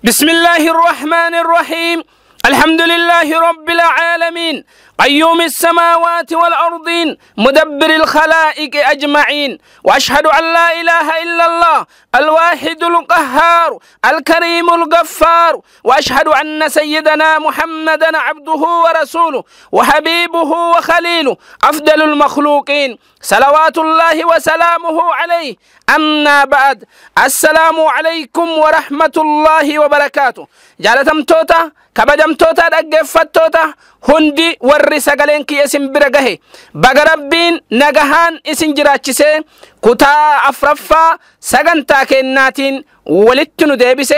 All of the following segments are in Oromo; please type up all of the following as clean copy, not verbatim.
بسم الله الرحمن الرحيم. الحمد لله رب العالمين، قيوم السماوات والأرضين، مدبر الخلائق أجمعين، وأشهد أن لا إله إلا الله الواحد القهار الكريم الغفار، وأشهد أن سيدنا محمدا عبده ورسوله وحبيبه وخليله أفضل المخلوقين، صلوات الله وسلامه عليه. أما بعد، السلام عليكم ورحمة الله وبركاته. جالتمتوتا kabajamtoota dhaggeeffattoota hundi warri sagaleen kiyya isin bira gahe, baga Rabbiin nagahaan isin jiraachisee kutaa afraffaa sagantaa kennaatiin walitti nu deebise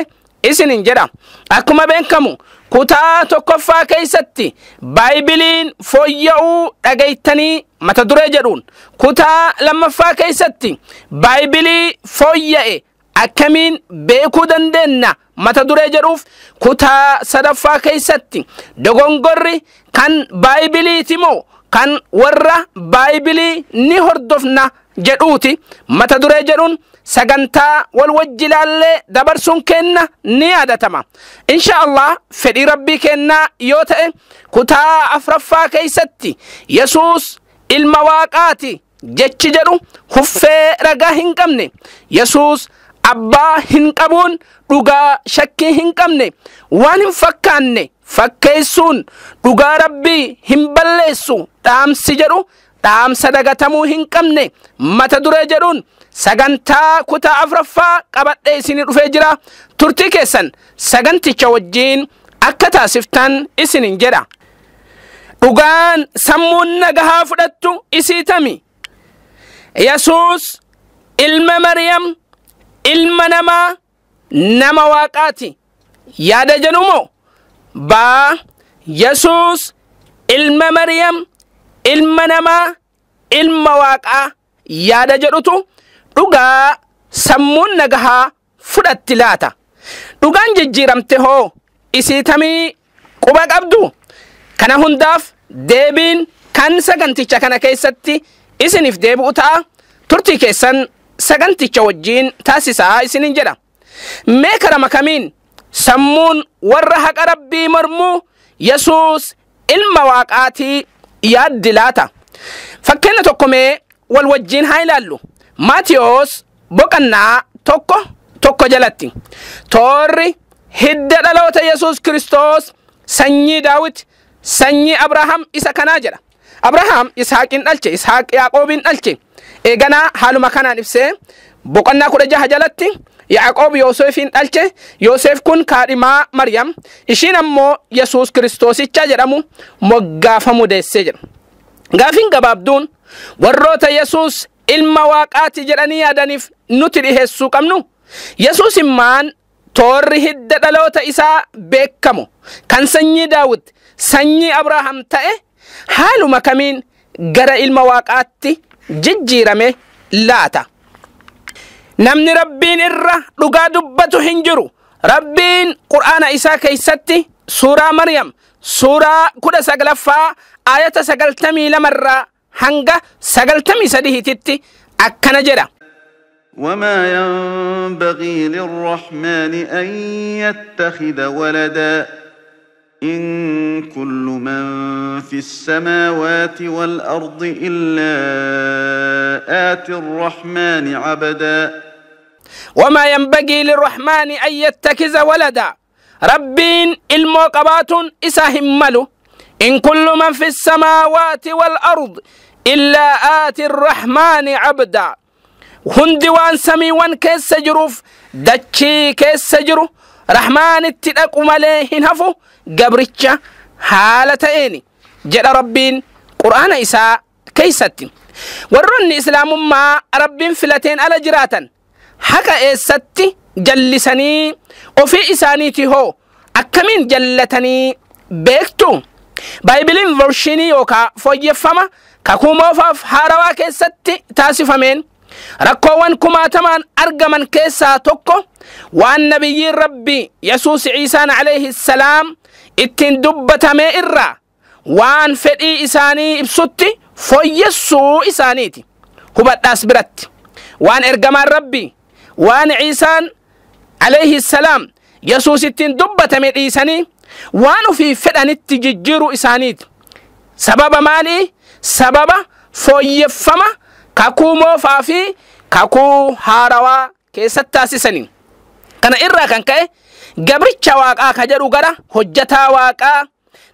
isinin jedha. Akkuma beekamu kutaa tokkoffaa keessatti Baaybiliin fooyya'uu dhageettanii mata duree jedhuun, kutaa lammaffaa keessatti Baaybilii fooyya'e akkamiin beekuu dandeenya mata duree jedhuuf, kutaa sadaffaa keessatti dogongorri kan Baaybiliiti moo kan warra Baaybilii ni hordofna jedhuuti mata duree jedhuun sagantaa wal wajji ilaallee dabarsuun kenna ni yaadatama. Insha Allah fedhii Rabbii kennaa yoo ta'e kutaa afraffaa keessatti Yesuus ilma Waaqaati jechi jedhu huffee ragaa hin qabne, Yesuus abbaa hin qabuun dhugaa shakkii hin qabne, waan hin fakkaanne fakkeessuun dhugaa Rabbii hin balleessu dhaamsi jedhu dhaamsa dagatamuu hin qabne mata duree jedhuun sagantaa kutaa afraffaa qabadhee isinii dhufee jira. Turtii keessan saganticha wajjiin akka taasiftan isinin jedha. Dhugaan sammuun nagahaa fudhattu isiitami. Yesuus ilma Maryam ilma namaa nama Waaqaati yaada jedhu moo baa Yesuus ilma Maryam ilma namaa ilma Waaqaa yaada jedhutu dhugaa sammuun nagahaa fudhatti laata? Dhugaan jijjiiramte hoo isiitamii quba qabdu? Kana hundaaf deebiin kan saganticha kana keessatti isiniif deebi'u ta'a. Turtii keessan saganticha wajjiin taasisaa isinin jedha. Mee karama kamiin sammuun warra haqa Rabbii mormuu Yesuus ilma Waaqaatii yaaddi laata? Fakkeenya tokko mee wal wajjiin haa ilaallu. Maatiyoos boqonnaa 1:1 jalatti toorri hidda dhaloota Yesuus Kiristoos sanyii Daawit sanyii Abrahaam isa kanaa jedha. Abrahaam Ishaaqin dhalche, Ishaaq Yaaqoobin dhalche. Eeganaa haaluma kanaan ibsee boqonnaa 16 jalatti Yaaqoob Yoosefin dhalche. Yoosef kun kaadhimaa Maryam, ishiin ammoo Yesuus Kiristoosicha jedhamu moggaafamu deessee jedha. Gaafiin gabaabduun warroota Yesuus ilma Waaqaati jedhanii yaadaniif nuti dhiheessuu qabnu, Yesuus immaan toorri hidda dhaloota isaa beekamu kan sanyii Daawit sanyii Abrahaam ta'e haaluma kamiin gara ilma Waaqaatti jijjiirame laata? Namni Rabbiin irra dhugaa dubbatu hin jiru. Rabbiin Qur'aana isaa keessatti suuraa Maryam suuraa 19ffaa ayata 92 irraa hanga 93tti akkana jedha. وما ينبغي للرحمن أن يتخذ ولدا، إن كل من في السماوات والأرض إلا آتي الرحمن عبدا. وما ينبغي للرحمن أن يتخذ ولدا، ربين الموقبات إساهم ملو، إن كل من في السماوات والأرض إلا آتي الرحمن عبدا. hundi waan samiiwwan keessa jiruuf dachii keessa jiru Rahmaanitti dhaqu malee hin hafu gabricha haala ta'eeni jedha Rabbiin Qur'aana isaa keessatti. Warroonni Islaamummaa Rabbiin filateen ala jiraatan haqa eessatti jallisanii ofii isaaniiti hoo akkamiin jallatanii beektu? Baaybiliin vershinii yookaan fooyyeffama kakuu moofaaf haarawaa keessatti taasifameen rakkoowwan kumaatamaan argaman keessaa tokko waan nabiyyiin Rabbii Yesuus Iisaan alayhi salaam ittiin dubbatamee irraa waan fedhii isaanii ibsutti fooyyessuu isaaniiti. Hubadhaas biratti waan ergamaan Rabbii waan Iisaan alayhi salaam Yesuus ittiin dubbatame dhiisanii waan ofii fedhanitti jijjiiruu isaaniiti. Sababa maalii? Sababa fooyyeffama kakuu moofaa fi kakuu haarawaa keessatti taasisanii. Kana irraa kan ka'e gabricha waaqaa ka jedhu gara hojjataa waaqaa,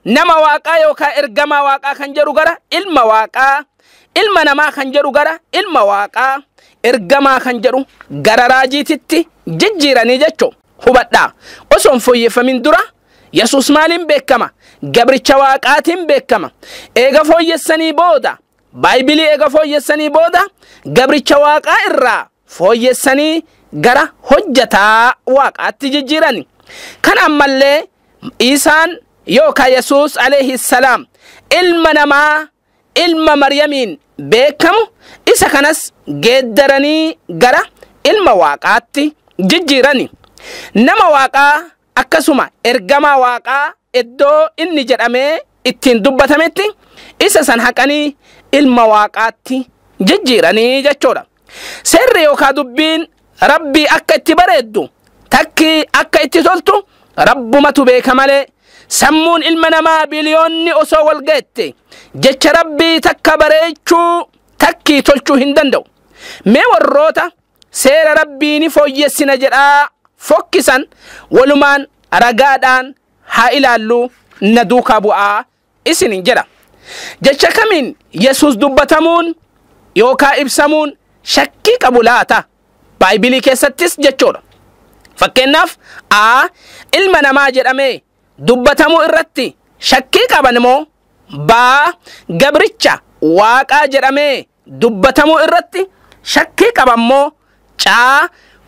nama waaqaa yookaan ergamaa waaqaa kan jedhu gara ilma waaqaa, ilma namaa kan jedhu gara ilma waaqaa, ergamaa kan jedhu gara raajiititti jijjiiranii jechuu hubadhaa. Osoo hin fooyyeffamin dura Yesuus maaliin beekama? Gabricha waaqaatiin beekama. Eega fooyyessanii booda, Baaybilii eega fooyyessanii booda gabricha waaqaa irraa fooyyessanii gara hojjataa waaqaatti jijjiirani. Kan ammallee Iisaan yookaan Yesuus alayhi salaam ilma namaa ilma Maryamiin beekamu isa kanas geeddaranii gara ilma waaqaatti jijjiirani. Nama waaqaa akkasuma ergamaa waaqaa iddoo inni jedhamee ittiin dubbatametti isa san haqanii ilma waaqaatti jijjiiranii jechuudha. Seerri yookaan dubbiin Rabbii akka itti bareeddu takki akka itti toltu Rabbumatu beeka malee sammuun ilma namaa biliyoonni osoo wal ga'ette jecha Rabbii takka bareechuu takkii tolchuu hin danda'u. Mee warroota seera Rabbii ni fooyyessina jedhaa fokkisan walumaan ragaadhaan haa ilaallu, na duukaa bu'aa isinin jedha. Jecha kamiin Yesuus dubbatamuun yookaan ibsamuun shakkii qabu laata? Baaybilii keessattis jechuudha. Fakkeenyaaf A ilma namaa jedhamee dubbatamuu irratti shakkii qaban moo B gabricha waaqaa jedhamee dubbatamuu irratti shakkii qaban moo C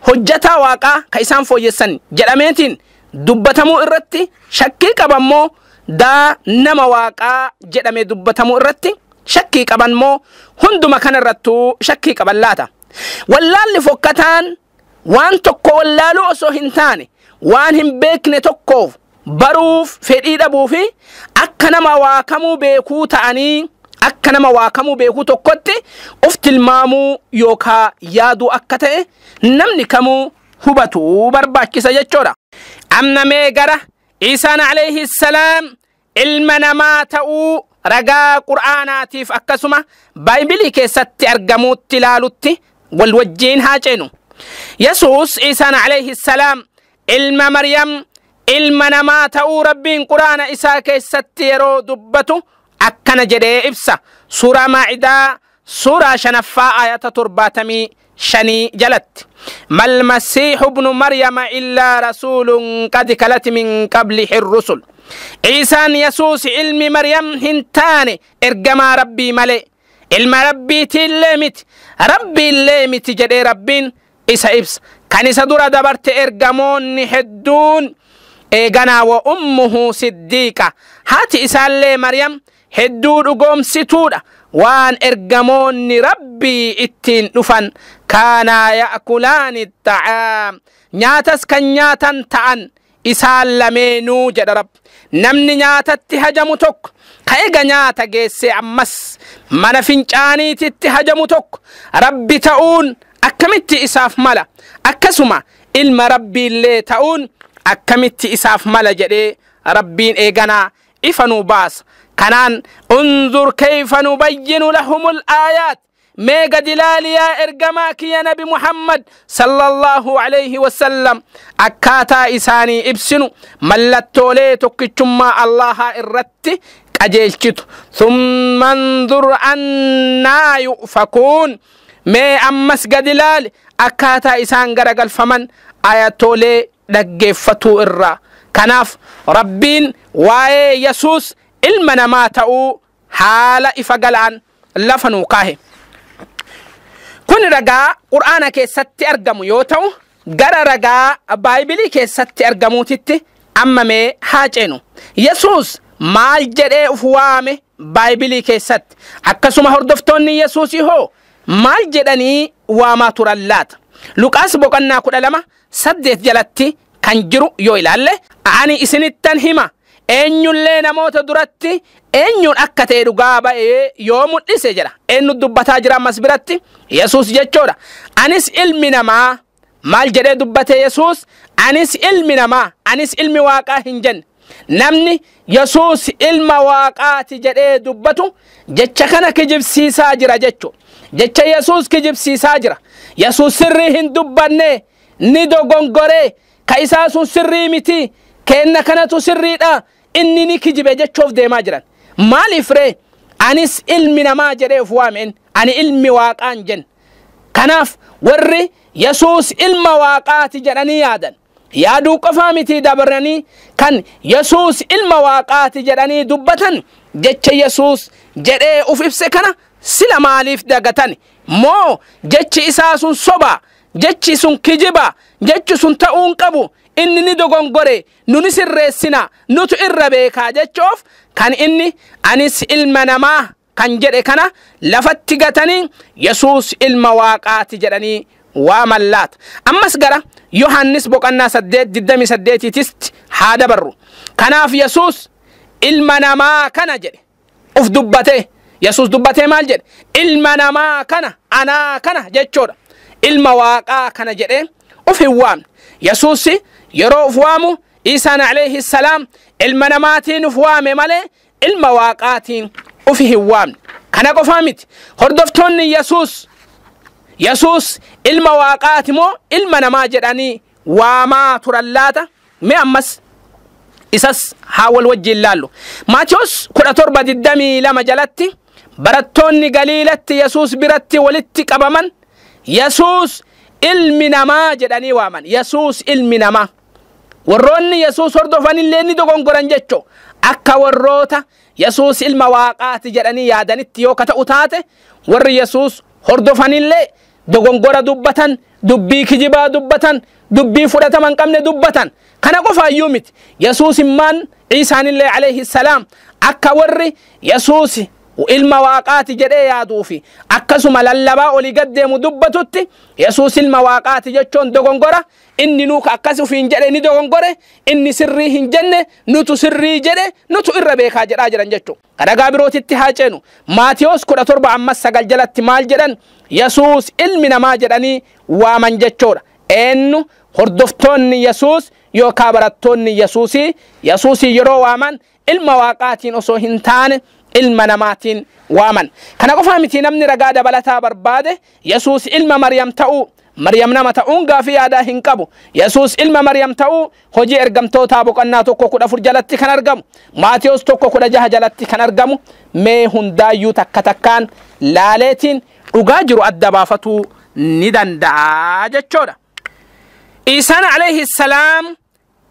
hojjataa waaqaa ka isaan fooyyessan jedhameetiin dubbatamuu irratti shakkii qaban moo D nama waaqaa jedhamee dubbatamuu irratti shakkii qaban moo hunduma kanarrattuu shakkii qaban laata? Wallaalli fokkataan waan tokko wallaaluu osoo hin taane waan hin beekne tokkoof baruuf fedhii dhabuu fi akka nama waa kamuu beekuu ta'anii akka nama waa kamuu beekuu tokkotti of tilmaamuu yookaan yaaduu akka ta'e namni kamuu hubatuu barbaachisa jechuudha. Amma mee gara Iisaan alayhi salaam ilma namaa ta'uu ragaa Qur'aanaatiif akkasuma Baaybilii keessatti argamuutti ilaalutti wal wajjiin haa ceenu. Yesuus Iisaan alayhi salaam ilma Maryam ilma namaa ta'uu Rabbiin Qur'aana isaa keessatti yeroo dubbatu akkana jedhee ibsa. Suuraa Maa'idaa suuraa 5ffaa ayata 75 jalatti. Mal masiihu ibnu Maryama illaa rasuulun qad kalat min qablihi rusul. Iisaan Yesuus ilmi Maryam hin taane ergamaa Rabbii malee ilma Rabbiitiillee miti Rabbiillee miti jedhee Rabbiin isa ibsa. Kan isa dura dabarte ergamoonni hedduun eeganaa wa ummuhu siddiiqa. Haati isaallee Maryam hedduu dhugoomsituudha. Waan ergamoonni Rabbii ittiin dhufan kaanaa ya'kulaani ta'aam. Nyaatas kan nyaatan ta'an isaan lameenuu jedha Rabbi. Namni nyaatatti hajamu tokko ka ega nyaata geessee ammas mana fincaaniititti hajamu tokko Rabbi ta'uun akkamitti isaaf mala, akkasuma ilma Rabbiillee ta'uun akkamitti isaaf mala jedhee Rabbiin eeganaa ifa nuu baasa. Kanaan unzur kayfa nubayyinu lahumul aayaat. Mee gadi ilaali yaa ergamaa kiyya Nabi Muhammad sallallahu alayhi wasallam akkaataa isaanii ibsinu mallattoolee tokkichummaa Allahaa irratti qajeelchitu. Thumma anzur annaa yu'fakuun. Mee ammas gadi ilaali akkaataa isaan garagalfaman ayatoolee dhaggeeffatuu irraa. Kanaaf Rabbiin waa'ee Yesuus ilma namaa ta'uu haala ifa galaan lafa nuu kaahe. Kun ragaa Qur'aana keessatti argamu yoo ta'u gara ragaa Baaybilii keessatti argamuutitti amma mee haa ceenu. Yesuus maal jedhee uf waame Baaybilii keessatti? Akkasuma hordoftoonni Yesuusii hoo maal jedhanii waamaa turan laata? Luqaas boqonnaa 12:8 jalatti kan jiru yoo ilaalle ani isinittan hima eenyullee namoota duratti eenyuun akka ta'e dhugaa ba'ee yoo mul'ise jedha. Eenyu dubbataa jira ammas biratti? Yesuus jechuudha. Anis ilmi namaa Maal jedhee dubbate Yesuus? Anis ilmi namaa, anis ilmi waaqaa hin jenne. Namni Yesuus ilma waaqaati jedhee dubbatu jecha kana kijibsiisaa jira jechuudha. Jecha Yesuus kijibsiisaa jira. Yesuus sirrii hin dubbanne, ni dogongoree, ka isaa sun sirrii miti, kenna kanatu sirriidha, inni ni kijibe jechuuf deemaa jiran. Maaliif ree? Anis ilmi namaa jedhee of waameen, ani ilmi waaqaan jenne. Kanaaf warri Yesuus ilma waaqaati jedhanii yaadan, yaaduu qofaa miti dabaranii kan Yesuus ilma waaqaati jedhanii dubbatan jecha Yesuus jedhee uf ibse kana sila maaliif dagatan? Moo jechi isaa sun soba, jechi sun kijiba, jechi sun ta'uu hin qabu, inni ni dogongore, nuni sirreessina, nutu irra beekaa jechuuf kan inni anis ilma namaa kan jedhe kana lafatti gatanii Yesuus ilma waaqaati jedhanii waaman laata. Ammas gara Yohaannis boqonnaa 8:28 haa dabarru. Kanaaf Yesuus ilma namaa kana jedhe uf dubbatee. Yesuus dubbatee maal jedhe? Ilma namaa kana, anaa kana jechuudha. Ilma waaqaa kana jedhee uf hin waamne. Yesuus yeroo uf waamu Iisaan alayhi salaam ilma namaatiin uf waame malee ilma waaqaatiin uf hin waamne. Kana qofaa miti. Hordoftoonni Yesuus Yesuus ilma waaqaati moo ilma namaa jedhanii waamaa turan laata? Mee ammas isas haa wal wajjin laallu. Maatiyos 17:22 jalatti barattoonni Galiilatti Yesuus biratti walitti qabaman Yesuus ilmi namaa jedhanii waaman. Yesuus ilmi namaa. Warroonni Yesuus hordofanillee ni dogongoran jechoo. Akka warroota Yesuus ilma waaqaati jedhanii yaadanitti yoo ka ta'u taate warri Yesuus hordofanillee dogongora dubbatan, dubbii kijibaa dubbatan, dubbii fudhatama hin qabne dubbatan. Kana qofaayyuu miti. Yesuus immaan Iisaanillee alayhi salaam akka warri Yesuus ilma waaqaati jedhee yaaduufi akkasuma lallabaa olii gad deemu dubbatutti Yesuus ilma waaqaati jechuun dogongora. Inni nuuka akkas ufiin jedhe ni dogongore, inni sirrii hin jenne nutu sirrii jedhe, nutu irra beekaa jedhaa jiran jechuudha. Ragaa birootitti haa ceenu. Maatiyos 17 ammas 9 jalatti maal jedhan? Yesuus ilmi namaa jedhanii waaman jechuudha. Eenyu? Hordoftoonni Yesuus yookaan barattoonni Yesuusii Yesuusii yeroo waaman ilma waaqaatiin osoo hin taane ilma namaatiin waaman. Kana qofaa miti, namni ragaa dabalataa barbaade Yesuus ilma Maryam ta'uu, Maryam nama ta'uun gaafii yaadaa hin qabu. Yesuus ilma Maryam ta'uu hojii ergamtootaa boqonnaa 1:14 jalatti kan argamu, Maatiyos 1:16 jalatti kan argamu, mee hundaayyuu takka takkaan laaleetiin dhugaa jiru adda baafatuu ni danda'a jechuudha. Iisaan alayhi salaam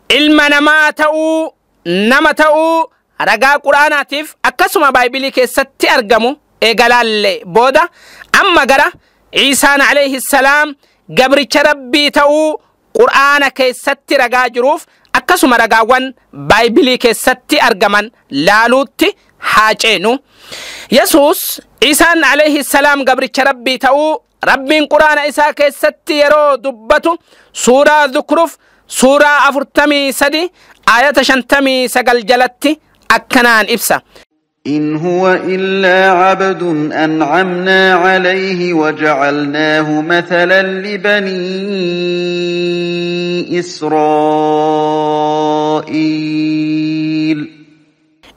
ilma namaa ta'uu, nama ta'uu ragaa Quraanaatiif akkasuma Baaybilii keessatti argamu eegalaallee booda amma gara Iisaan alayhi salaam gabricha Rabbii ta'uu Quraana keessatti ragaa jiruuf akkasuma ragaawwan Baaybilii keessatti argaman laaluutti haa ceenu. Yesuus Iisaan alayhi salaam gabricha Rabbii ta'uu Rabbiin Quraana isaa keessatti yeroo dubbatu suuraa Zukruf suuraa 43 ayata 59 jalatti akkanaan ibsa. إن هو إلا عبد أنعمنا عليه وجعلناه مثلا لبني إسرائيل.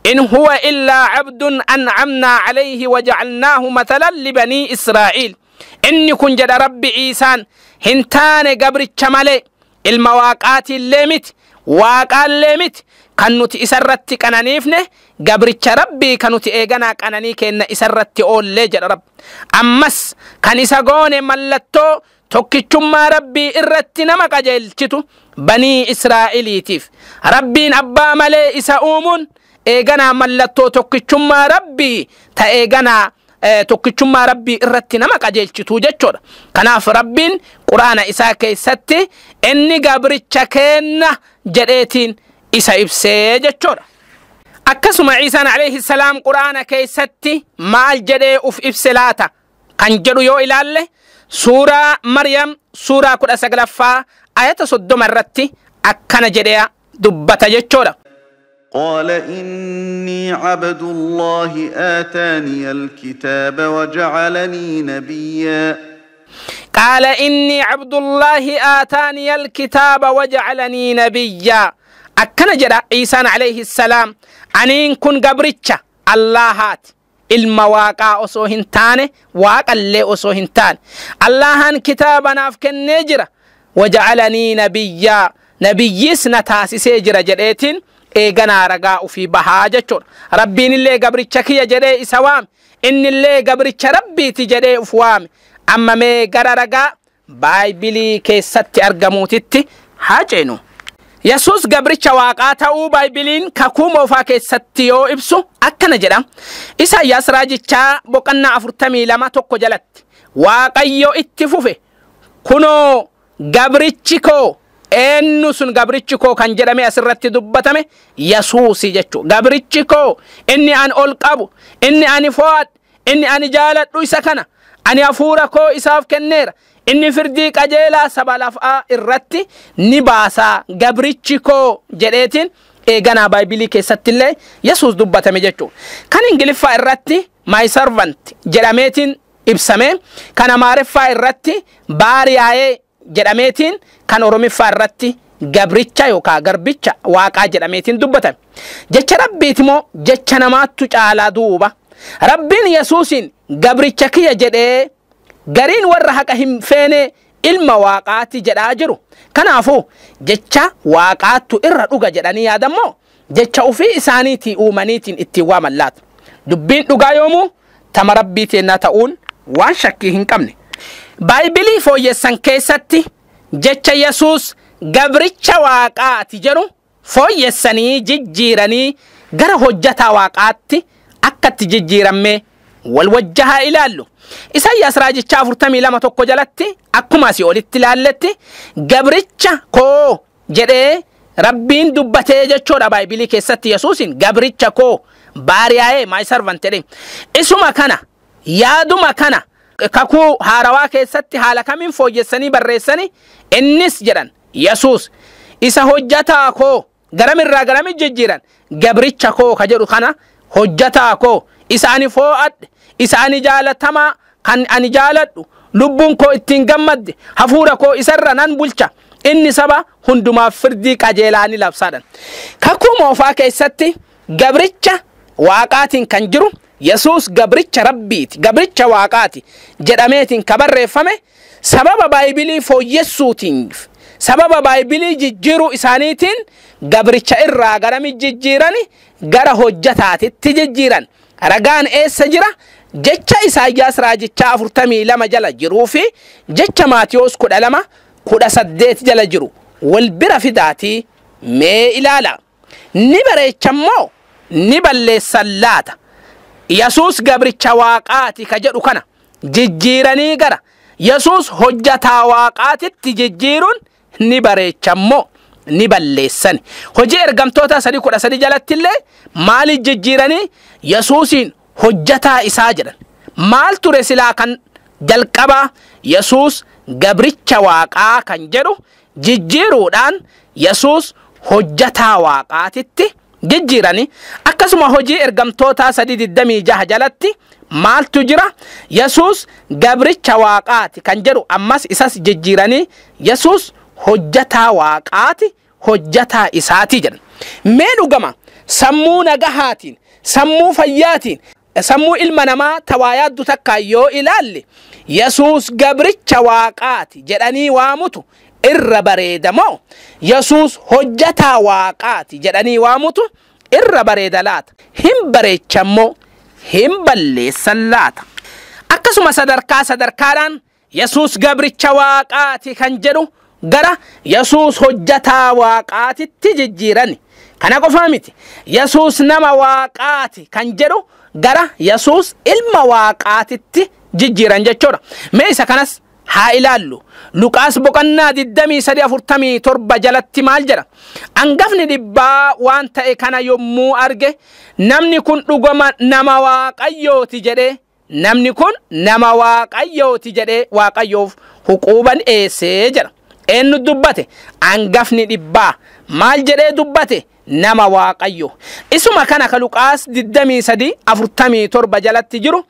إن هو إلا عبد أنعمنا عليه وجعلناه مثلا لبني إسرائيل. إني كن جد ربي عيسان هنتان قبر الشمالي المواقعات الليمت واقع الليمت كنوت إسرتي كنانيفنه قبر ربي كنوت إيغانا كناني كأن إسرتي أول لجد رب. أمس كان إساقون ملتو tokkichummaa Rabbii irratti nama qajeelchitu banii Israa'eliitiif. Rabbiin abbaa malee isa uumuun eeganaa mallattoo tokkichummaa Rabbii ta eeganaa tokkichummaa Rabbii irratti nama qajeelchitu jechuudha. Kanaaf Rabbiin Quraana isaa keessatti inni gabricha kenna jedheetiin isa ibsee jechuudha. Akkasuma Iisaan alayhi salaam Quraana keessatti maal jedhee uf ibse laata kan jedhu yoo ilaalle suuraa Maryam suuraa 19 ayata 30 irratti akkana jedhee dubbata jechuudha. قال إني عبد الله آتاني الكتاب وجعلني نبيا. Qaala innii Cabdullaahi aataaniya alkitaaba wajacalanii nabiyyaa. Akkana jedha Iisaan alayhi salaam, aniin kun gabricha Allaahaati. Ilma waaqaa osoo hin taane, waaqallee osoo hin taane. Allaahaan kitaaba naaf kennee jira. Wajacalanii nabiyyaa. Nabiyyiis na taasisee jira jedheetiin eeganaa ragaa ufii bahaa jechuudha. Rabbiin illee gabricha kiyya jedhee isa waame. Innillee gabricha Rabbiiti jedhee uf waame. Amma mee gara ragaa Baaybilii keessatti argamuutitti haa ceenu. Yesuus gabricha waaqaa ta'uu Baaybiliin kakuu moofaa keessatti yoo ibsu akkana jedha. Isaayyaas raajichaa boqonnaa 42:1 jalatti Waaqayyo itti fufe, kunoo gabrichi koo, eenyu sun gabrichi koo kan jedhame asirratti dubbatame Yesuusi jechuudha. Gabrichi koo inni ani ol qabu, inni ani fo'adhe, inni ani jaaladhu isa kana. Ani hafuura koo isaaf kenneera. Inni firdii qajeelaa saba lafaa irratti ni baasaa gabrichi koo jedheetiin eeganaa Baaybilii keessatti illee Yesuus dubbatame jechuudha. Kan Ingiliffaa irratti my servant jedhameetiin ibsame, kan Amaariffaa irratti baariyaa'ee jedhameetiin, kan Oromiffaa irratti gabricha yookaan garbicha waaqaa jedhameetiin dubbatame. Jecha Rabbiiti moo jecha namaattu caalaa duuba? Rabbiin Yesuusiin gabricha kiyya jedhee gariin warra haqa hin feene ilma waaqaati jedhaa jiru. Kanaafuu jecha waaqaattu irra dhuga jedhanii yaadammoo jecha ofii isaaniitii uumaniitiin ittiin waaman laata? Dubbiin dhugaa yoomuu tama Rabbii teennaa ta'uun waan shakkii hin qabne. Baaybilii fooyyessan keessatti jecha Yesuus gabricha waaqaati jedhu fooyyessanii jijjiiranii gara hojjataa waaqaatti akkatti jijjiirammee wal wajjahaa ilaallu. Isaayyaas raajichaa 42:1 jalatti akkuma asii olitti ilaalletti gabricha koo jedhee Rabbiin dubbatee jechuudha. Baaybilii keessatti Yesuusin gabricha koo, baariyaa'ee, my servant jedhee. Isuma kana, yaaduma kana kakuu haarawaa keessatti haala kamiin fooyyessanii barreessanii? Innis jedhan Yesuus isa hojjataa koo. Garamirraa garami jijjiiran? Gabricha koo ka jedhu kana hojjataa koo, isa ani foo'adhe, isa ani jaalatamaa, kan ani jaaladhu, lubbuun koo ittiin gammadde, hafuura koo isarra nan bulcha, inni saba hundumaaf firdii qajeelaa ni labsaadhan. Kakuu moofaa keessatti gabricha waaqaatiin kan jiru Yesuus gabricha Rabbiiti, gabricha waaqaati jedhameetiin ka barreeffame sababa Baaybilii fooyyessuutiin, sababa Baaybilii jijjiiruu isaaniitiin gabricha irraa garami jijjiirani? Gara hojjataatitti jijjiiran. Ragaan eessa jira? Jecha Isaayyaas raajichaa 42 jala jiruu fi jecha Maatiyoos 12:18 jala jiru wal bira fidaatii mee ilaala. Ni bareechammoo ni balleessan laata? Yesuus gabricha waaqaati ka jedhu kana jijjiiranii gara Yesuus hojjataa waaqaatitti jijjiiruun ni bareechammoo ni balleessan? Hojii ergamtoota 3:13 jalatti illee maaliif jijjiiranii Yesuusiin hojjataa isaa jedhan? Maal ture silaa kan jalqabaa? Yesuus gabricha waaqaa kan jedhu jijjiiruudhaan Yesuus hojjataa waaqaatitti jijjiiranii. Akkasuma hojii ergamtoota 3:26 jalatti maaltu jira? Yesuus gabricha waaqaati kan jedhu ammas isas jijjiiranii Yesuus hojjataa waaqaati, hojjataa isaati jedhan. Mee dhugama sammuu nagahaatiin, sammuu fayyaatiin, sammuu ilma namaa tawaa yaaddu takka yoo ilaalle, Yesuus gabricha waaqaati jedhanii waamutu irra bareedamoo Yesuus hojjataa waaqaati jedhanii waamutu irra bareeda laata? Hin bareechammoo hin balleessan laata? Akkasuma sadarkaa sadarkaadhaan Yesuus gabricha waaqaati kan jedhu gara Yesuus hojjataa waaqaatitti jijjiirani. Kana qofaa miti. Yesuus nama waaqaati kan jedhu gara Yesuus ilma waaqaatitti jijjiiran jechuudha. Mee isa kanas haa ilaallu. Luqaas boqonnaa 23:47 jalatti maal jedha? Angafni dhibbaa waan ta'e kana yommuu arge, namni kun dhugama nama Waaqayyooti jedhee, namni kun nama Waaqayyooti jedhee Waaqayyoof huquuban dhiyeessee jedha. Eenyu dubbate? Angafni dhibbaa. Maal jedhee dubbate? Nama Waaqayyo. Isuma kana ka Luqaas 23:47 jalatti jiru,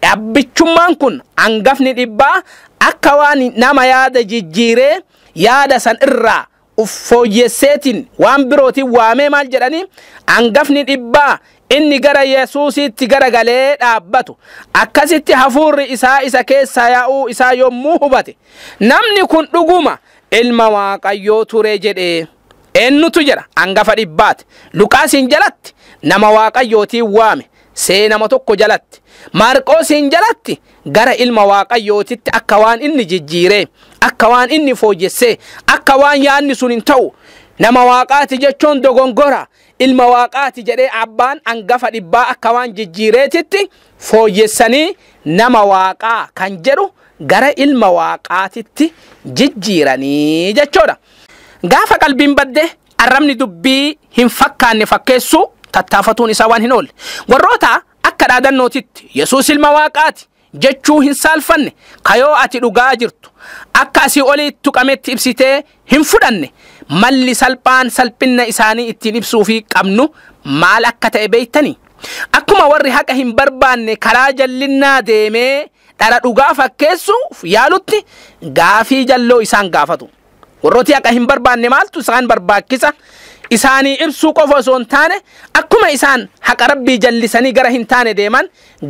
dhaabbichummaan kun angafni dhibbaa Akka waan nama yaada jijjiiree yaada san irraa uffooyyesseetiin waan birootiin waamee maal jedhanii hangafni dhibbaa inni gara Yesuusitti garagalee dhaabbatu akkasitti hafuurri isaa isa keessaa yaa'uu isaa yommuu hubate namni kun dhuguma ilma Waaqayyoo ture jedhee eenyutu jedha hangafa dhibbaati. Luqaasiin jalatti nama Waaqayyootiin waame seenama tokko jalatti Maarqoosiin jalatti gara ilma Waaqayyootitti akka waan inni jijjiiree akka waan inni fooyyessee akka waan yaadni sun hin ta'u nama Waaqaati jechuun dogongora ilma Waaqaati jedhee abbaan hangafa dhibbaa akka waan jijjiireetitti fooyyessanii nama Waaqaa kan jedhu gara ilma Waaqaatitti jijjiiranii jechuudha. Gaafa qalbiin badde arrabni dubbii hin fakkaanne fakkeessuu tattaafatuun isaa waan hin oolle. Warroota akka dhaadannootitti Yesuus ilma Waaqaati jechuu hin saalfanne kayoo ati dhugaa jirtu akka asii olii tuqametti ibsitee hin fudhanne malli salphaan salphinna isaanii ittiin ibsuu fi qabnu maal akka ta'e beektanii? Akkuma warri haqa hin barbaanne karaa jallinnaa deemee dhara dhugaa fakkeessuuf yaalutti gaafii jalloo isaan gaafatu. Warrooti haqa hin barbaanne maaltu isaan barbaachisa? Isaanii ibsuu qofa osoo hin taane akkuma isaan haqa rabbii jallisanii gara hin taane deeman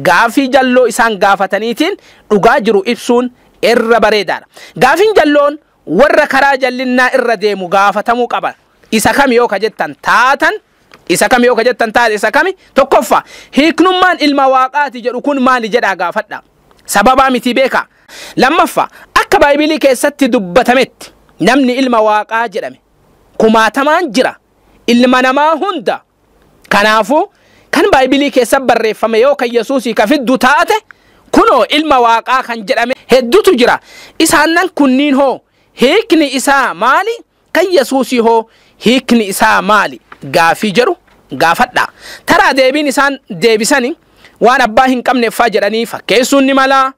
gaafii jalloo isaan gaafataniitiin dhugaa jiru ibsuun irra bareedaadha. Gaafiin jalloon warra karaa jallinnaa irra deemu gaafatamuu qaba. Isa kami yoo ka jettan taatan isa kami yoo ka jettan taate isa kami tokkoffaa hiiknummaan ilma Waaqaati jedhu kun maali jedhaa gaafadha. Sababaa miti beeka. Lammaffaa akka baaybilii keessatti dubbatametti namni ilma Waaqaa jedhame kumaatamaan jira ilma namaa hunda. Kanaafuu kan baaybilii keessa barreeffame yoo kan Yesuusii ka fiddu taate kunoo ilma Waaqaa kan jedhame hedduutu jira. Isaannan kunniin hoo hiikni isaa maali? Kan Yesuusii hoo hiikni isaa maali? Gaafii jedhu gaafadha. Taraa deebiin isaan deebisani waan abbaa hin qabneeffaa jedhanii fakkeessuun ni mala.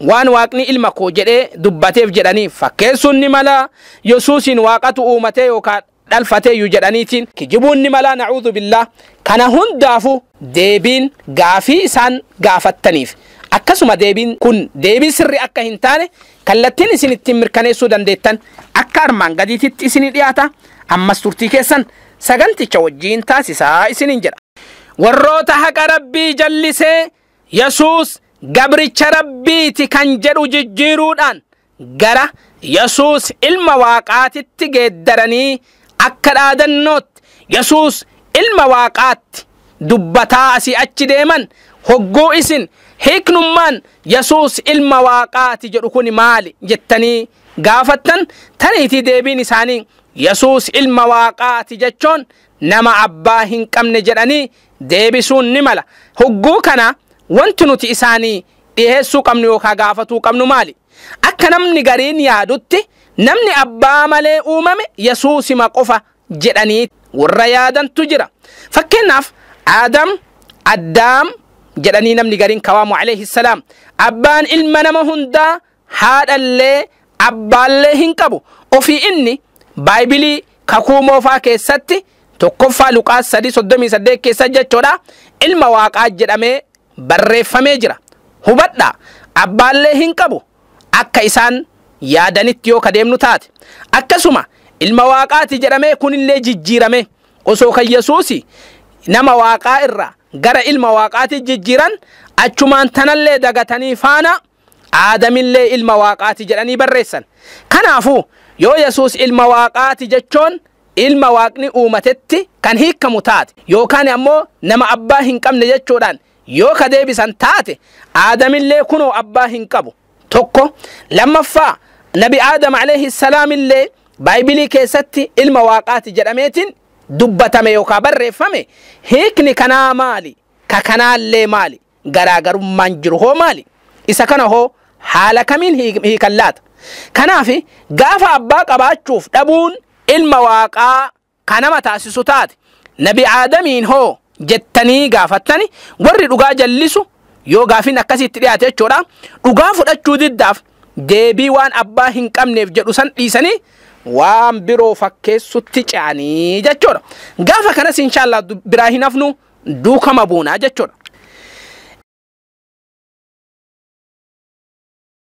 Waan Waaqni ilma koo jedhee dubbateef jedhanii fakkeessuun ni mala. Yesuusiin Waaqatu uumatee yookaan dhalfateeyyuu jedhaniitiin kijibuun ni mala. Na'uudhu billah. Kana hundaafuu deebiin gaafii isaan gaafattaniif akkasuma deebiin kun deebii sirrii akka hin taane kallattiin isin ittiin mirkaneessuu dandeettan akka armaan gadiititti isinii dhiyaata. Ammas turtii keessan saganticha wajjiin taasisaa isiniin jedha. Warroota haqa rabbii jallisee Yesuus gabricha rabbiiti kan jedhu jijjiiruudhaan gara Yesuus ilma Waaqaatitti geeddaranii akka dhaadannootti Yesuus ilma Waaqaatti dubbataa asii achi deeman hogguu isin hiiknummaan Yesuus ilma Waaqaati jedhu kun maali jettanii gaafattan taniitii deebiin isaanii Yesuus ilma Waaqaati jechuun nama abbaa hin qabne jedhanii deebisuun ni mala. Hogguu kana wanti nuti isaanii dhiheessuu qabnu yookaan gaafatuu qabnu maali? Akka namni gariin yaadutti namni abbaa malee uumame Yesuusima qofa jedhanii warra yaadantu jira. Fakkeenyaaf Aadam, Addaam jedhanii namni gariin kawaamu alayhi salaam. Abbaan ilma nama hundaa haadhallee abbaallee hin qabu. Ofii inni baaybilii kakuu moofaa keessatti tokkoffaa Luqaas 3:38 keessa jechuudha ilma Waaqaa jedhamee barreeffamee jira. Hubadhaa abbaallee hin qabu akka isaan yaadanitti yoo kadeemnu taate. Akkasuma ilma Waaqaati jedhamee kunillee jijjiirame osoo kan Yesuusi nama Waaqaa irraa gara ilma Waaqaati jijjiiran achumaan tanallee dagatanii faana Aadamillee ilma Waaqaati jedhanii barreessan. Kanaafuu yoo Yesuus ilma Waaqaati jechuun ilma Waaqni uumatetti kan hiikamu taate yookaan ammoo nama abbaa hin qabne jechuudhaan yoo ka deebisan taate Aadamillee kunoo abbaa hin qabu. Tokko lammaffaa Nabi Aadam alayhi salaamillee baaybilii keessatti ilma Waaqaati jedhameetiin dubbatame yookaan barreeffame hiikni kanaa maali? Ka kanaallee maali? Garaagarummaan jiru hoo maali? Isa kana hoo haala kamiin hiikan laata? Kanaaf gaafa abbaa qabaachuuf dhabuun ilma Waaqaa kanama taasisu taate Nabi Aadamiin hoo jettanii gaafattani warri dhugaa jallisu yoo gaafiin akkasitti dhiyaate jechuudha dhugaa fudhachuu diddaaf deebii waan abbaa hin qabneef jedhu san dhiisanii waan biroo fakkeessutti ce'anii jechuudha. Gaafa kanas inshaallah biraa hin hafnu duukama buunaa jechuudha.